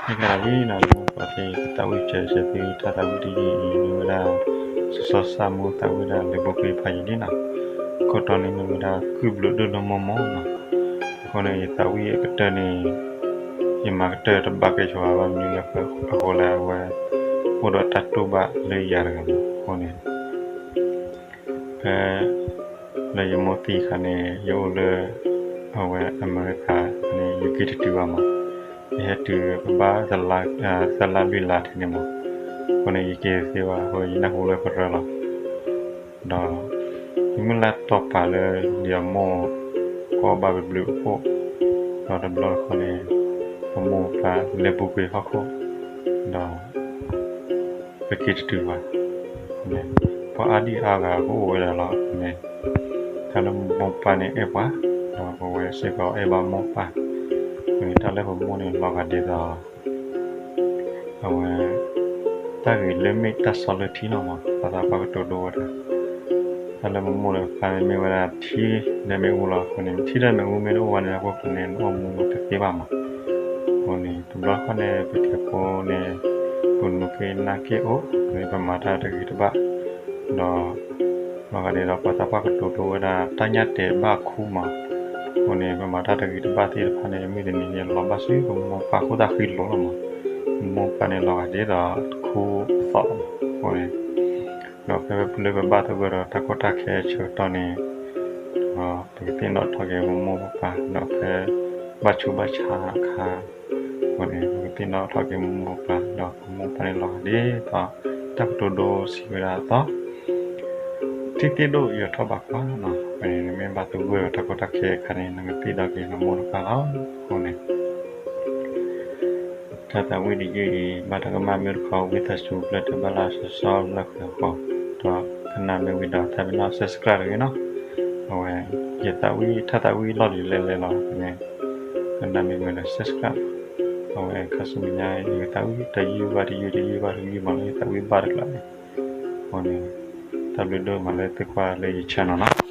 မ့ၢ်ကဒၣ်လံနီၤ ပှၤသ့ၣ်ကသးဝံၣ်စၢၤစၢၤသု တၢ်သးဝံၣ်တယုၢ်အံၤ မ့ၢ်ဝဲဒၣ် စီၤစီၤစၢ်မိၢ်သးဝံၣ်ဒၣ်လၢဘိကွ့ဖးယံာ်လံနီၤ, ခိၣ်တီန့ၣ်မ့ၢ်ဝဲဒၣ် ကုၢ်ဘျုးဒိၣ်ဒိၣ်မီၢ်မီၢ်နီၤ, အဃိန့ၣ် ယသးဝံၣ်အကတၢၢ်န့ၣ် ယမၤကတၢၢ်တဘၣ်ကဲဆိဘၣ် မနုၤလဲၣ်အဃိလဲၣ် အဝဲ အိၣ်ဒီးတၢ်တူၢ်ဘၣ်လၢယၤတဂၤမး အဃိန့ၣ် ဖဲ လၢယမိၢ်သံအခါန့ၣ် ယအိၣ်လၢ အဝဲအမဲရကၤန့ၣ် ယက့ၤတတုၤဘၣ်မး, ယဟဲတုၤကဘၣ် သၢလါလွံၢ်လါထဲန့ၣ်မး, အဃိန့ၣ် ယက့ၤတသ့ဘၣ်အဃိ ယနၢ်ဟူလၢပရၢလီၤ. ဒီး ယမုၢ်လၢ်တီၢ်ပာ်လၢ ယမိၢ် ကအီၣ်ဘၣ်ပဘျုးအဃိ, ဒီးတဘျီတခီန့ၣ် ပမိၢ်ပပၢ်လဲၤပူၤကွံာ်ဟီၣ်ခိၣ်, ဒီး ပက့ၤတတုၤဘၣ်, ပှၤအါဒံအါဂၤကအိၣ်ဝဲဒၣ်လီၤန့ၣ်, တၢ်လၢမိၢ်ပၢ်န့ၣ်အဲၣ်ပှၤ, ဒီးပဝဲစ့ၢ်ကီးအဲၣ်ဘၣ်မိၢ်ပၢ်, အဃိန့ၣ် တၢ်လၢပမိၢ်န့ၣ်လီၤဂာ်ဒ်သိး အဝဲ တၢ်ဂ့ၤလၢမ့ၢ်တၢ်ဆီလၢထံလီၤမး ပှၤသးပှၢ်ကတိၤဒိဝဲဒၣ်, တၢ်လၢပမိၢ်ဒီးပပၢ်န့ၣ်မ့ၢ်ဝဲဒၣ် ထံလၢမ့ၣ်အူလီၤအဃိန့ၣ် ထံလၢမ့ၣ်အူမ့ၢ်တအိၣ်ဘၣ်န့ၣ် ဟီၣ်ခိၣ်န့ၣ် နအိၣ်မူတသ့ဘၣ်မး, အဃိန့ၣ် တဘျီတခီန့ၣ် ပထံဖိန့ၣ် ပနူၤက့နၢ်က့အိၣ် ပမၤတၢ်တဂ့ၤတဘၣ်, ဒီး လီၤဂာ်ဒ်သိးပှၤသးပှၢ်ကတိၤဒိဝဲဒၣ် တၢ်ညၣ်တဲာ်ဘၣ်ခူမး, အဃိန့ၣ် ပမၤတၢ်တဂ့ၤတဘၣ်သ့ၣ်တဖၣ်န့ၣ် မုၢ်တနံၤန့ၣ် လီၤဘၣ်ဆူပမိၢ်ပၢ်အဃိသတးဃံလိာ်လီၤမး, ပမိၢ်ပၢ်န့ၣ်လီၤဂာ်ဒ်သိးတခူအသီးမး, အဃိန့ၣ် ဒီးဖဲပလၢပဘၣ်သဂၢၢ်ဒီးတၢ်ကီတၢ်ခဲဆၢကတီၢ်န့ၣ် ဒီးပကသ့ၣ်နီၣ်ထီၣ်က့ၤပမိၢ်ပပၢ် ဒီးဖဲဘၣ်ဆူးဘၣ်ဆါအခါ အဃိန့ၣ် ပကသ့ၣ်နီၣ်ထီၣ်က့ၤပမိၢ်ပပၢ် ဒီးပမိၢ်ပၢ်န့ၣ်လီၤဂာ်ဒ်သိး တၢ်ကတိၤဒိစံးဝဲဒၣ်အသိး ထံသ့ၣ်ဒိၣ်ယွၤထီၣ်ဘးခွါနီၤ, အဃိန့ၣ် နမ့ၢ်ဘၣ်သဂၢၢ်ဒီးတၢ်ကီတၢ်ခဲအခါန့ၣ် နကသ့ၣ်နီၣ်က့ၤနမိၢ်နပၢ်လီၤ. အဃိန့ၣ် တၢ်သးဝံၣ်တယုၢ်အံၤ ဘၣ်တၢ်ကမၣ်မ့ၢ်တခီ ဝံသးစူၤပျၢၢ်တဘၣ်လၢစီစီလၢဃဲၤဃီ, ဒီးကနၣ်မ့ၢ်ဝံၤဒီး တၢ်ပနီၣ် subscribe တဂ့ၤနီၤ, အဝဲ ယသးဝံၣ်ထၢ်သးဝံၣ်လီၢ်လံၤလဲၣ်လဲၣ်လီၤန့ၣ် ကနၣ်မ့ၢ်ဝံၤဒီး subscribe, အဝဲခါဆူမဲာ်ညါ ယကသးဝံၣ်တယုၢ်ဘၣ်တယုၢ် တယုၢ်ဘၣ်တယုၢ်မးလၢယသးဝံၣ်ဘၣ်တကျါန့ၣ်, အဃိန့ၣ် တၢ်ဘျုးဒိၣ်မးလၢသုကွၢ်လၢယ channel နီၤ.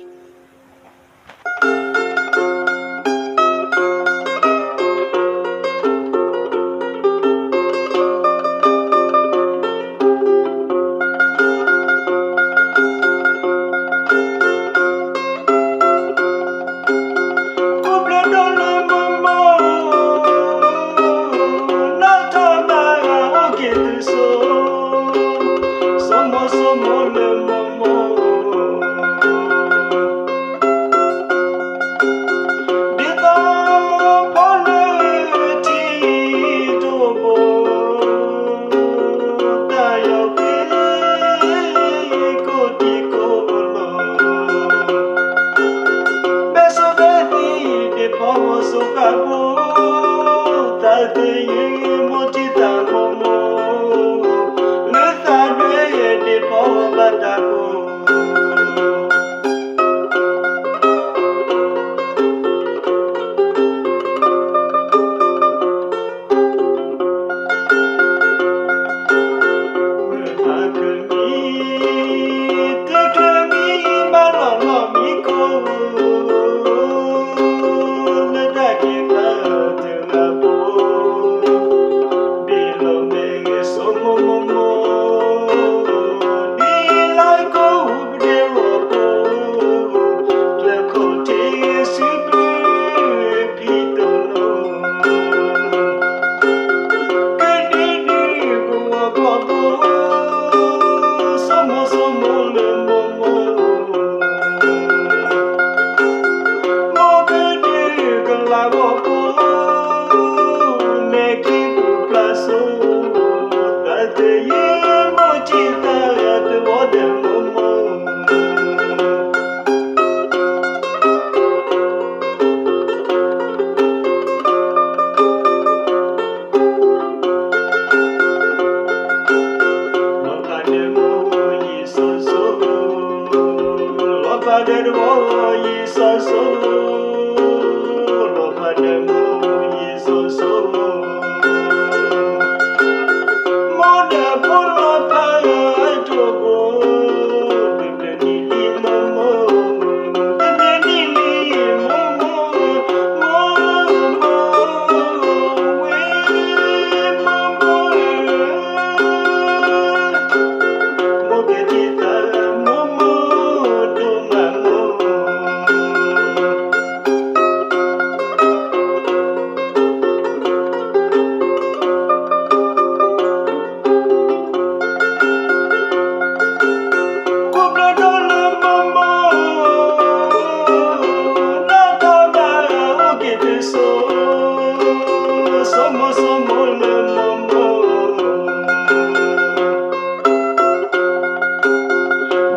လၢမိၢ်မိၢ် ဒ်သိး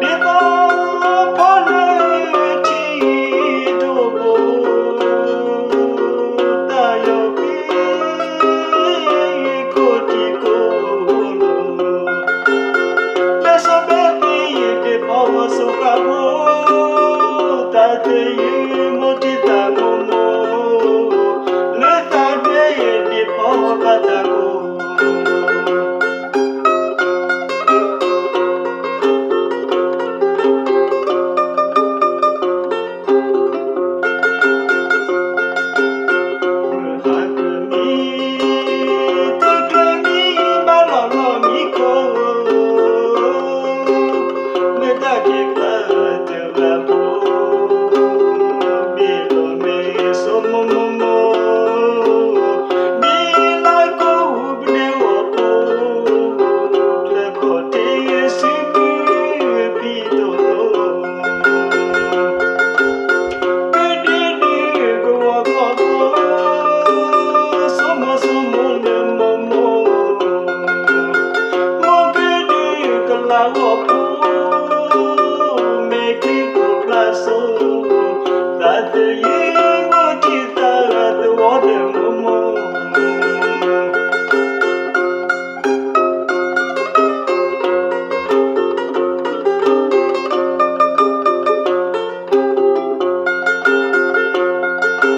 ဖီလၢထံဒိၣ်ဘိ တၢ်ယီၤဃ့ ကိးထံကိးလိၤ ဘဲစီဘဲသံ ဒ့ၣ်ဖီစိဃာ်ဖိ သးသယုၢ်မိၢ်ထံသးမိၢ်မိၢ် လၢသးဒဲ ဒ့ၣ်ဖီဘၣ်သးကိး မုၢ်ဟါကမံၤ တကျၢၤမံၤ ဘၣ်လီၤလီၤမံခိၣ် မ့ၢ်တၢ်က့ၤကျၢၤတဂၤဖိ ဘ့ၣ်လီၤမဲာ်ဆိမိၢ်မိၢ်မိၢ် မ့ၢ်လၢကိးဟူးပနဲဝီၤဖိ ကျၢၤခီၣ်ထံးစုကုဖံးဒိၣ်လိၤ ကဒုဒုကဝီၤကျီၢ်ဖိ ဆိမိၢ်ဆိမိၢ်လၢမိၢ်မိၢ် မိၢ်ကဒုကလးဂီၤဖိ မဲာ်ချံခိၣ်ဖျါစိ သးသယုၢ်မိၢ်ထံသးသဝီဒီးမိၢ်မိၢ် လီၤ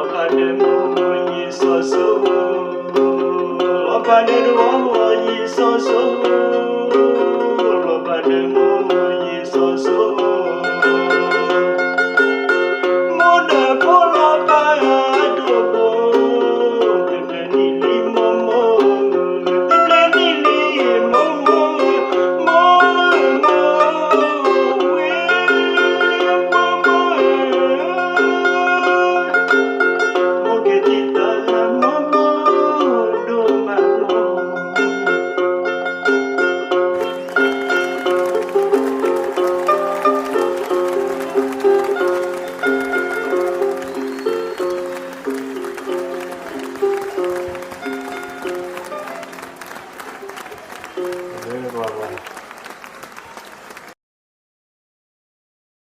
ဖးဒီးမိၢ်မိၢ်ယံာ်စီၤစိ လီၤဖးဒီးတဝီယံာ်စီၤစိ လီၤဖးဒီးမိၢ်မိၢ်ယံာ်စီၤစိ မိၢ်ဒီးဖိလီၤဖးဒိၣ်ဖိ တဘျဲၣ်နံၣ်လံမိၢ်မိၢ် တဘျဲၣ်နံၣ်လံမိၢ်မိၢ် မိၢ်မိၢ်ဝဲ မိၢ်မိၢ် မိၢ်က့ၤထံၣ်သးမိၢ်မိၢ်ဒိၣ်မးလီၤ လၢပှၤ